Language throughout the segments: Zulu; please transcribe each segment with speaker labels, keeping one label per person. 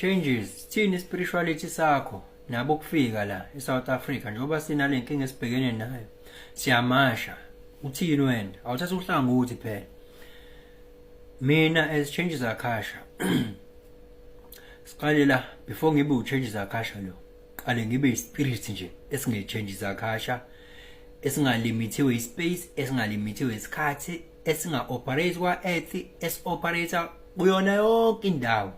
Speaker 1: Changes, sithini spirituality sakho nabo kufika la eSouth Africa njengoba sinale nkinga esibhekene nayo. Siyamasha. Uthini wena? Awuthatha uhlangothi phela. Mina as Changes Akasha, siqale la, before ngibe uChanges Akasha lo, qale ngibe ispirit nje esinge-Changes Akasha, esingalimitiwe ispace, esingalimitiwe isikhathi, esinga-operate kwa-earth, esi-operate kuyona yonke indawo,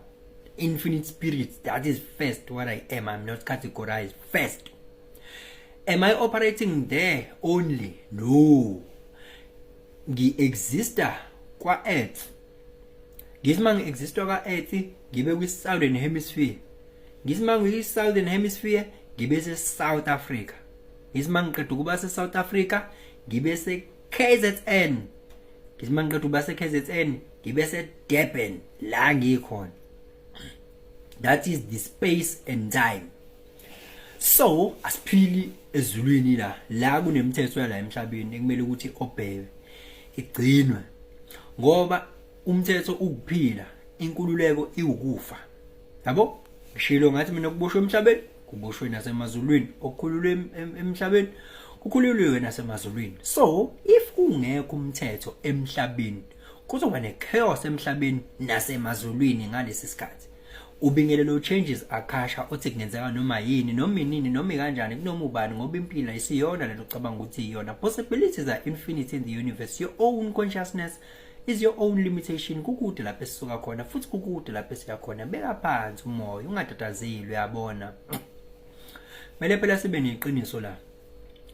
Speaker 1: infinite spirit. That is first what I am. I'm not categorized. First, am I operating there only? No, ngi-exista kwa-earth. Ngithi uma ngi-exista kwa-earth, ngibe kwi-southern hemisphere. Ngithi uma ngiyi-southern hemisphere, ngibe se-South Africa. Ngithi uma ngiqeda ukuba se-South Africa, ngibe se-KZN. Ngithi uma ngiqeda ukuba se-KZN, ngibe se-Durban la ngikhona. That is the space and time. So asiphili ezulwini la, la kunemithetho yala emhlabeni ekumele ukuthi obheke igcinwe, ngoba umthetho ukuphila, inkululeko iwukufa, yabo. Ngishilo ngathi mina kuboshwe emhlabeni kuboshwe nasemazulwini, okukhululwe emhlabeni kukhululiwe nasemazulwini. So if kungekho umthetho emhlabeni, kuzoba nechaos emhlabeni nasemazulwini. Ngalesi sikhathi ubingelelo Changes Akasha othi kungenzeka noma yini, noma inini, noma kanjani, kunoma ubani, ngoba impilo ayisiyona lento ocabanga ukuthi iyona. Possibilities are infinite in the universe. Your own consciousness is your own limitation. Kukude lapho esisuka khona futhi kukude lapho esiya khona. Beka phansi umoya, ungatatazeli, uyabona. Kumele phela sibe neqiniso la.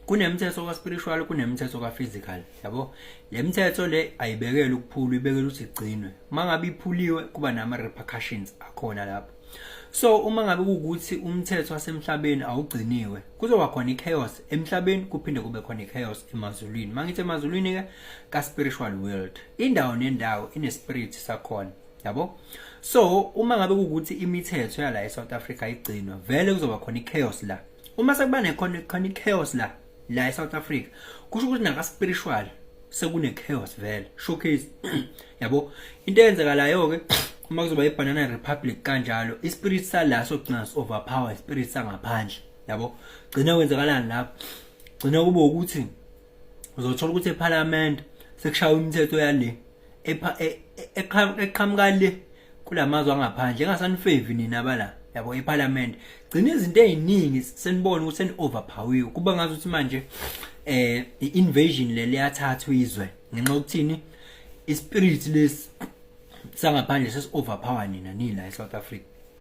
Speaker 1: Kunemithetho ka-spiritual, kunemithetho ka-physical, yabo. Le mithetho le ayibekelwe ukuphulwa, ibekelwe ukuthi igcinwe. Uma ngabe iphuliwe, kuba nama-repercussions akhona lapho. So uma ngabe kuwukuthi umthetho wasemhlabeni awugciniwe, kuzoba khona i-chaos emhlabeni, kuphinde kube khona i-chaos emazulwini. Uma ngithi emazulwini-ke, ka-spiritual world, indawo nendawo ine-spirit sakhona, yabo. So uma ngabe kuwukuthi imithetho yala e-South Africa igcinwa, vele kuzoba khona i-chaos la. Uma sekuba nekhona khona i-chaos la la e-South Africa, kusho ukuthi naka-spiritual sekune-chaos vele, showcase, yabo. Into eyenzekalayo-ke uma kuzoba i-banana republic kanjalo, ispirit sala sogcina overpower ispirit sangaphandle, yabo. Gcina kwenzakalani lapho? Gcina kube ukuthi uzothola ukuthi eParliament sekushawa imithetho yale eqhamuka le kulamazwe angaphandle, engasanifevi nina bala, yabo, eParliament. Gcina izinto eziningi senibona ukuthi seni overpower, kuba ngazi ukuthi manje i-invasion le liyathathwa izwe ngenxa yokuthini? Ispirit lesi sangaphandle sesi overpower nina nila eSouth Africa.